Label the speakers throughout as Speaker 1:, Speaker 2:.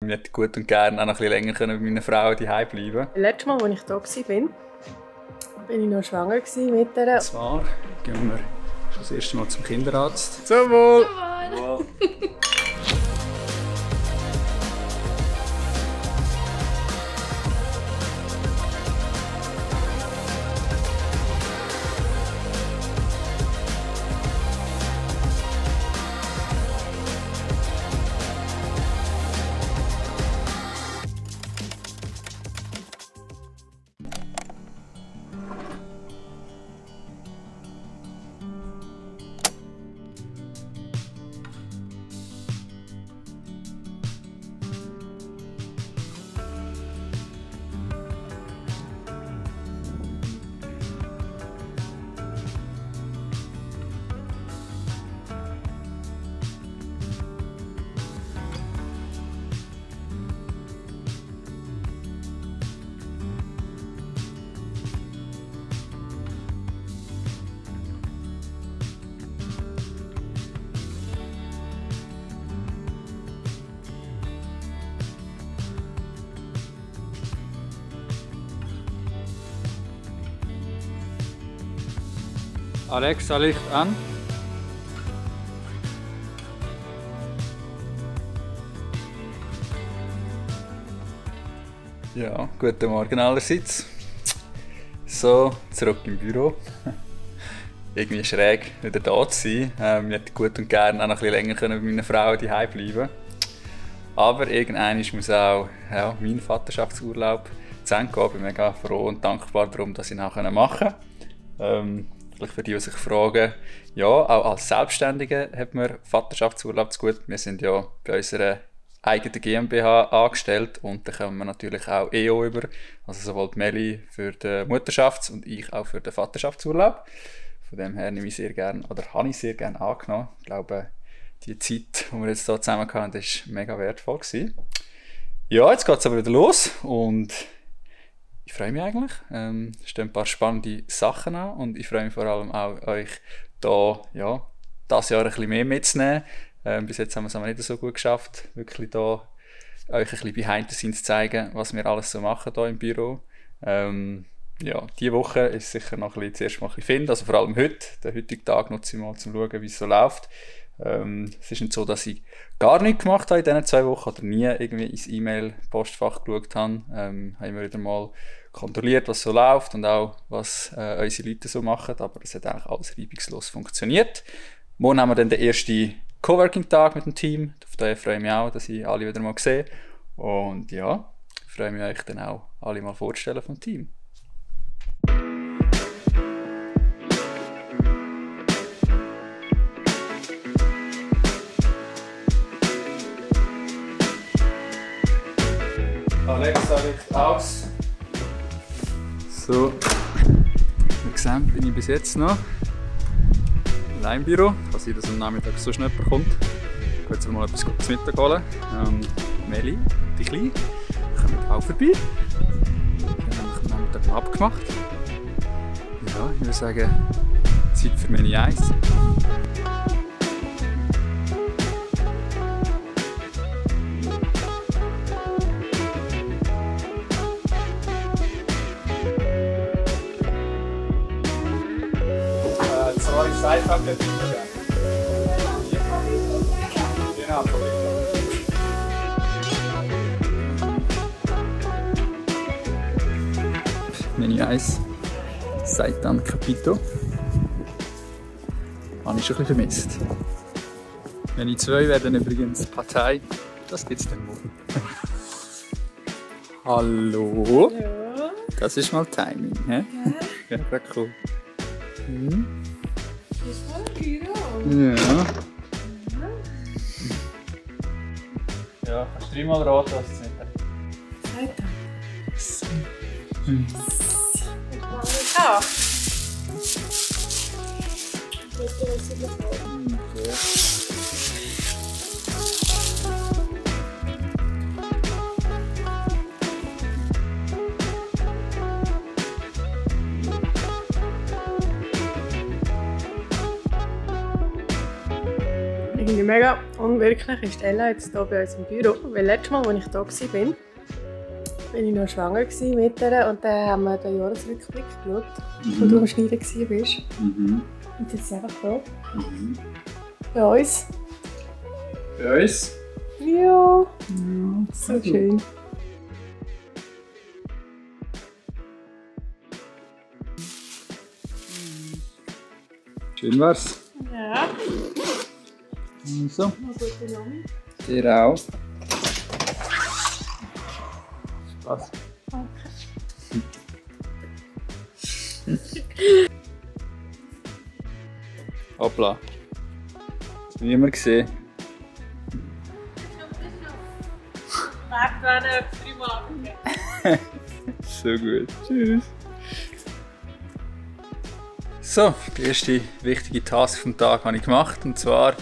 Speaker 1: Ich hätte gut und gerne auch noch ein bisschen länger bei meiner Frau daheim bleiben.
Speaker 2: Letztes Mal, als ich da war, bin ich noch schwanger mit der.
Speaker 1: Und zwar gehen wir schon das erste Mal zum Kinderarzt. Zum Wohl! Zum Wohl. Alexa, Licht an. Ja, guten Morgen allerseits. So, zurück im Büro. Irgendwie schräg, wieder da zu sein. Ich hätte gut und gerne auch noch ein bisschen länger bei meiner Frau daheim bleiben. Aber irgendwann muss auch mein Vaterschaftsurlaub zu Ende gehen. Ich bin mega froh und dankbar darum, dass ich ihn auch machen konnte. Vielleicht für die, die sich fragen, ja, auch als Selbstständige hat man Vaterschaftsurlaub zu gut. Wir sind ja bei unserer eigenen GmbH angestellt und da kommen wir natürlich auch EO über. Also sowohl die Meli für den Mutterschafts- und ich auch für den Vaterschaftsurlaub. Von dem her nehme ich sehr gerne, oder habe ich sehr gerne angenommen. Ich glaube, die Zeit, die wir jetzt hier zusammen hatten, war mega wertvoll gewesen. Ja, jetzt geht es aber wieder los und ich freue mich eigentlich. Es stehen ein paar spannende Sachen an und ich freue mich vor allem auch, euch hier, dieses Jahr ein bisschen mehr mitzunehmen. Bis jetzt haben wir es aber nicht so gut geschafft, wirklich hier euch ein bisschen behind the scenes zu zeigen, was wir alles so machen hier im Büro. Diese Woche ist sicher noch zuerst mal ein bisschen finden, also vor allem heute. Den heutigen Tag nutze ich mal, um zu schauen, wie es so läuft. Es ist nicht so, dass ich gar nichts gemacht habe in diesen 2 Wochen oder nie irgendwie ins E-Mail-Postfach geschaut habe. Haben wir wieder mal kontrolliert, was so läuft und auch, was unsere Leute so machen. Aber es hat eigentlich alles reibungslos funktioniert. Morgen haben wir dann den ersten Coworking-Tag mit dem Team. Auf den freue ich mich auch, dass ich alle wieder mal sehe. Und ja, ich freue mich, euch dann auch alle mal vorzustellen vom Team. Alexa, Licht aus. So, wie sehen, bin ich bis jetzt noch allein im Büro. Kann sein, dass am Nachmittag so schnell jemand kommt. Ich gehe jetzt mal etwas zu Mittag holen. Meli, die Kleine, kommen auch vorbei. Wir haben am Nachmittag mal abgemacht. Ja, ich würde sagen, Zeit für Meni 1. Seitag der Bücher. Genau. Meni 1, Seitan Capito. Habe ich schon ein bisschen vermisst. Meni 2 werden übrigens Partei. Das gibt's dann wohl. Hallo?
Speaker 2: Ja.
Speaker 1: Das ist mal Timing, hä? Ja, ja, cool.
Speaker 2: Das war ein Büro.
Speaker 1: Ja. Ja, kannst du 3-mal raten, was es nicht hat?
Speaker 2: Ah. irgendwie mega unwirklich ist Ella jetzt hier bei uns im Büro. Weil letztes Mal, als ich hier war, bin ich noch schwanger mit ihr und dann haben wir den Jahresrückblick geschaut, wo du am Schneiden warst. Und jetzt ist sie einfach da. Bei uns.
Speaker 1: Bei uns?
Speaker 2: Ja. So schön.
Speaker 1: Schön war's.
Speaker 2: Ja.
Speaker 1: So.
Speaker 2: Noch gute Nacht.
Speaker 1: Dir auch. Spaß.
Speaker 2: Danke.
Speaker 1: Hoppla. Das habe ich immer gesehen.
Speaker 2: Warte, warte, dreimal.
Speaker 1: So gut. Tschüss. So, die erste wichtige Task vom Tag habe ich gemacht. Und zwar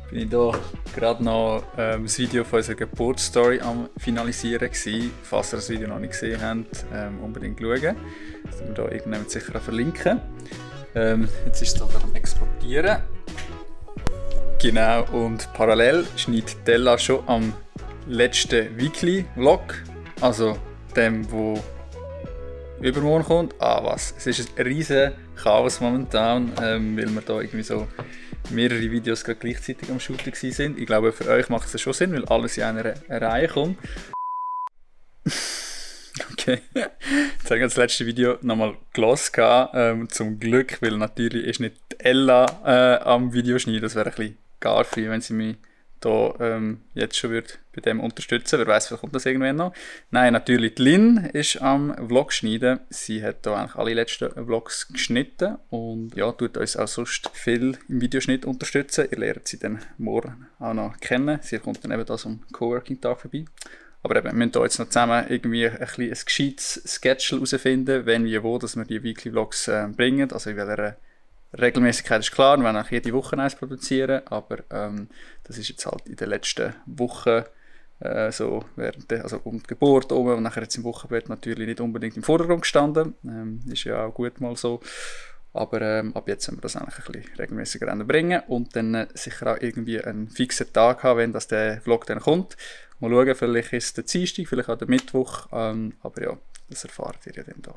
Speaker 1: bin ich hier gerade noch das Video von unserer Geburtsstory am Finalisieren gewesen. Falls ihr das Video noch nicht gesehen habt, unbedingt schauen. Das werden wir hier irgendwann sicher auch verlinken. Jetzt ist es hier am Exportieren. Genau, und parallel schneidet Della schon am letzten Weekly-Vlog, also dem, wo übermorgen kommt. Ah was, es ist ein riesen Chaos momentan, weil wir da irgendwie so mehrere Videos gerade gleichzeitig am Shooten sind. Ich glaube, für euch macht es schon Sinn, weil alles in einer Reihe kommt. Okay, jetzt habe ich das letzte Video nochmal gelesen, zum Glück, weil natürlich ist nicht Ella am Videoschneiden, das wäre ein bisschen gar früh, wenn sie mich da jetzt schon bei dem unterstützen. Wer weiß, vielleicht kommt das irgendwann noch. Nein, natürlich, die Lynn ist am Vlog schneiden. Sie hat da eigentlich alle letzten Vlogs geschnitten und ja, tut uns auch sonst viel im Videoschnitt unterstützen. Ihr lernt sie dann morgen auch noch kennen. Sie kommt dann eben da zum Coworking-Tag vorbei. Aber eben, wir müssen hier jetzt noch zusammen irgendwie ein gescheites Schedule herausfinden, wenn, wie, wo, dass wir die Weekly-Vlogs bringen. Also in welcher Regelmäßigkeit ist klar, wir werden auch jede Woche eins produzieren, aber das ist jetzt halt in den letzten Wochen so also um die Geburt herum und nachher jetzt im Wochenbett natürlich nicht unbedingt im Vordergrund gestanden. Ist ja auch gut mal so. Aber ab jetzt werden wir das eigentlich ein bisschen regelmäßiger bringen und dann sicher auch irgendwie einen fixen Tag haben, wenn das der Vlog dann kommt. Mal schauen, vielleicht ist es der Dienstag, vielleicht auch der Mittwoch, aber ja, das erfahrt ihr ja dann da.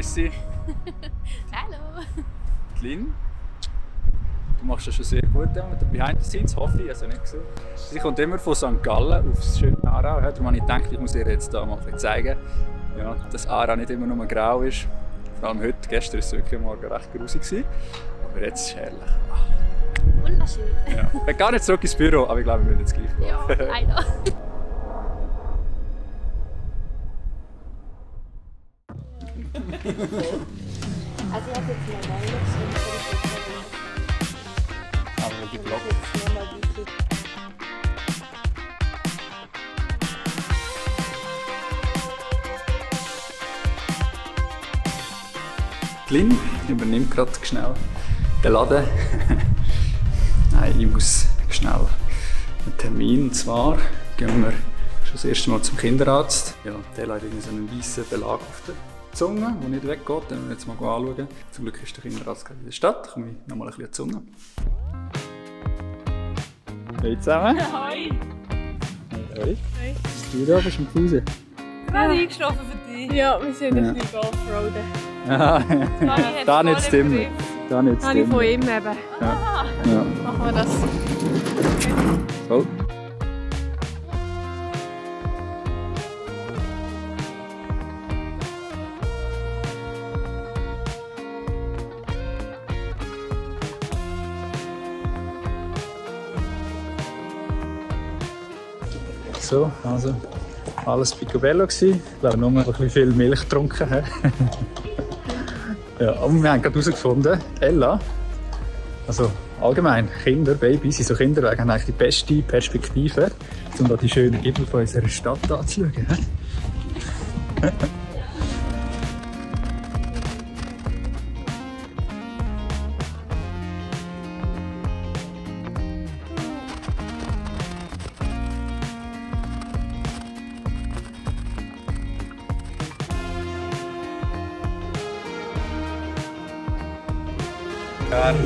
Speaker 1: Sie.
Speaker 3: Hallo!
Speaker 1: Lynn, du machst das schon sehr gut mit der Behind the Scenes, hoffe ich, also nicht gesehen. Sie kommt immer von St. Gallen aufs schöne Aarau, darum habe ich gedacht, ich muss ihr jetzt da mal zeigen, ja, dass Aarau nicht immer nur grau ist. Vor allem heute, gestern war es wirklich morgen recht grusig gewesen, aber jetzt ist es herrlich.
Speaker 3: Wunderschön!
Speaker 1: Ja. Ich bin gar nicht zurück ins Büro, aber ich glaube, wir müssen jetzt gleich gehen.
Speaker 3: Ja, leider. Also ich habe jetzt mal
Speaker 1: Aber die Block. Lynn übernimmt gerade schnell den Laden. Nein, ich muss schnell einen Termin. Und zwar gehen wir schon das erste Mal zum Kinderarzt. Ja, der hat irgendwie so einen weißen Belag auf der Zunge, der nicht weggeht. Den müssen wir jetzt mal anschauen. Zum Glück ist der Kinderarzt in der Stadt. Da komme ich noch mal ein bisschen an die Zunge. Hallo zusammen.
Speaker 3: Hoi.
Speaker 1: Hoi. Du da bist am Hause.
Speaker 3: Gerade eingeschlafen für dich.
Speaker 2: Ja, wir sind ein bisschen offroaden.
Speaker 1: Da nicht stimmen. Da nicht
Speaker 2: Habe ich
Speaker 1: stimmen.
Speaker 2: von ihm eben.
Speaker 1: Ja.
Speaker 2: Machen wir das.
Speaker 1: So. So, also alles picobello gsi. Ich glaube nur ein bisschen viel Milch getrunken. Ja, aber wir haben gerade herausgefunden, Ella, also allgemein Kinder, Babys, so Kinderwege haben eigentlich die beste Perspektive, um da die schönen Gipfel von unserer Stadt anzuschauen.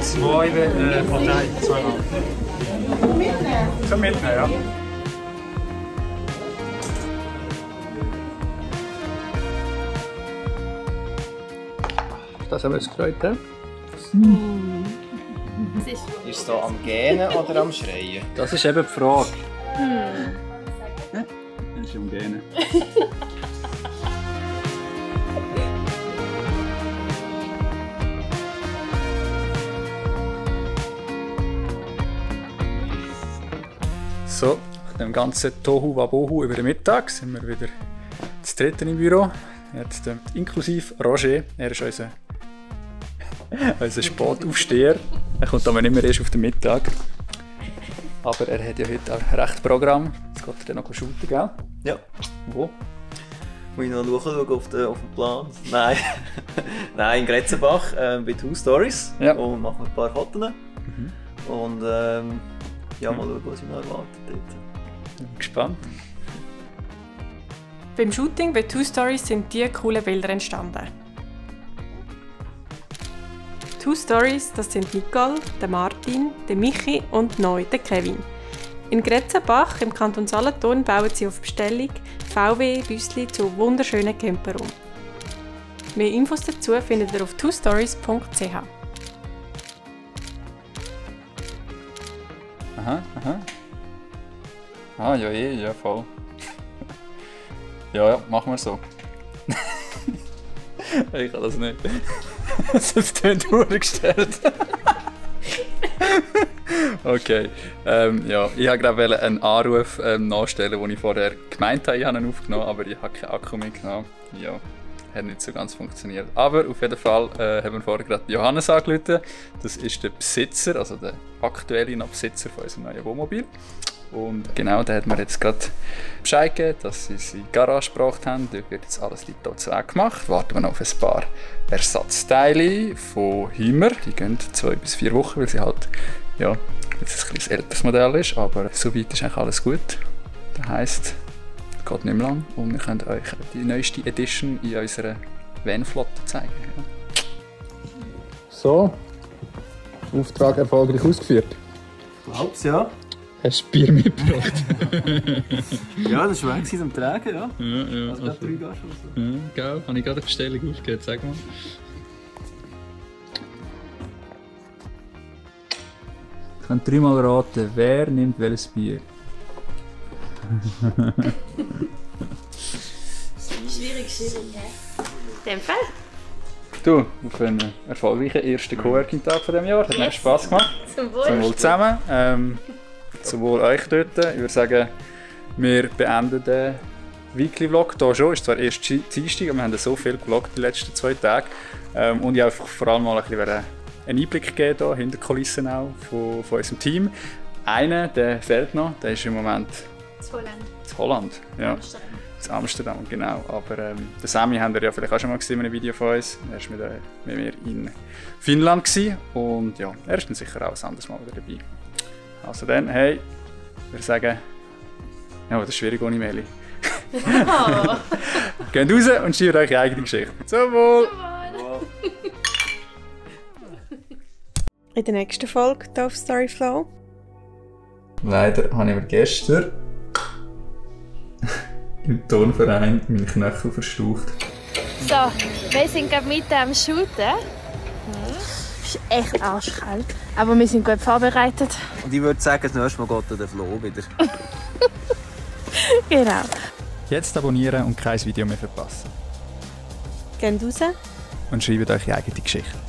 Speaker 1: Zwei Parteien, zweimal. Zum Mitnehmen, ja. Das haben wir jetzt gefreut, ja?
Speaker 3: Ist
Speaker 4: Ist es hier am Gähnen oder am Schreien?
Speaker 1: Das ist eben die Frage. Ja, das ist am Gähnen. So, nach dem ganzen Tohu Wabohu über den Mittag sind wir wieder zu dritten im Büro. Jetzt inklusive Roger, er ist unser Spätaufsteher. Er kommt aber nicht mehr erst auf den Mittag. Aber er hat ja heute auch recht Programm. Jetzt geht er dann noch shooten, gell?
Speaker 4: Ja.
Speaker 1: Wo?
Speaker 4: Muss ich noch schauen auf den Plan? Nein. Nein, in Gretzenbach bei Two Stories.
Speaker 1: Ja.
Speaker 4: Und machen ein paar Fotos. Und ja, mal schauen, was mich noch erwartet dort.
Speaker 1: Bin gespannt.
Speaker 2: Beim Shooting bei Two Stories sind diese coolen Bilder entstanden. Two Stories, das sind Nicole, der Martin, der Michi und neu der Kevin. In Gretzenbach im Kanton Solothurn bauen sie auf Bestellung VW-Büsli zu wunderschönen Camperraum. Mehr Infos dazu findet ihr auf twostories.ch.
Speaker 1: Aha, aha. Ah, ja, ja, voll. Ja, machen wir so. Ich kann das nicht. Das klingt durchgestellt. Okay. Ja, ich wollte gerade einen Anruf nachstellen, den ich vorher gemeint habe, ich habe ihn aufgenommen, aber ich habe keinen Akku mitgenommen. Ja, hat nicht so ganz funktioniert. Aber auf jeden Fall haben wir vorher gerade Johannes angerufen. Das ist der Besitzer, also der aktuelle Besitzer von unserem neuen Wohnmobil. Und genau, der hat mir jetzt gerade Bescheid gegeben, dass sie seine Garage gebracht haben. Dort wird jetzt alles tiptop gemacht. Warten wir noch auf ein paar Ersatzteile von Hymer. Die gehen 2 bis 4 Wochen, weil sie halt, ja, jetzt ein bisschen älteres Modell ist. Aber soweit ist eigentlich alles gut. Das heisst, es geht nicht mehr lang und wir können euch die neueste Edition in unserer Van-Flotte zeigen. Ja. So, Auftrag erfolgreich ausgeführt.
Speaker 4: Ich glaube es, ja.
Speaker 1: Hast du Bier mitgebracht?
Speaker 4: Ja, das war schwer zum Tragen, ja.
Speaker 1: Ja,
Speaker 4: Also, 3 Gaschen oder so.
Speaker 1: Ja, gell? Habe ich gerade eine Bestellung aufgegeben, sag mal. Ich kann 3-mal raten, wer nimmt welches Bier?
Speaker 3: schwierig, hä? In dem Fall?
Speaker 1: Du, auf einen erfolgreichen ersten Coworking-Tag von diesem Jahr. Hat mir Spass gemacht.
Speaker 3: Zum Wohl.
Speaker 1: Zum Wohl zusammen. Zum Wohl euch dort. Ich würde sagen, wir beenden den Weekly-Vlog hier schon. Es ist zwar erst Dienstag, aber wir haben so viel gevloggt die letzten 2 Tage. Und ich einfach vor allem mal ein bisschen einen Einblick geben hier, hinter die Kulissen auch von unserem Team. Einer, der fehlt noch, der ist im Moment
Speaker 3: Zu Holland.
Speaker 1: in Holland. Ja.
Speaker 3: Amsterdam.
Speaker 1: In Amsterdam, genau. Aber den Sammy habt ihr ja vielleicht auch schon mal gesehen in einem Video von uns. Er war mit mir in Finnland gewesen. Und ja, er ist dann sicher auch ein anderes Mal wieder dabei. Also dann, hey, ich würde sagen, ja, das ist schwierig ohne Meli.
Speaker 3: Oh.
Speaker 1: Geht raus und schreibt euch eure eigene Geschichte. Zum Wohl!
Speaker 2: In der nächsten Folge hier auf Storyflow.
Speaker 1: Leider habe ich mir gestern im Turnverein meinen Knöchel verstaucht.
Speaker 3: So, wir sind gerade mitten am Shooten. Es ist echt arschkalt, aber wir sind gut vorbereitet.
Speaker 4: Und ich würde sagen, das nächste Mal geht der Flo wieder.
Speaker 3: Genau.
Speaker 1: Jetzt abonnieren und kein Video mehr verpassen.
Speaker 3: Geht raus.
Speaker 1: Und schreibt euch eure eigene Geschichte.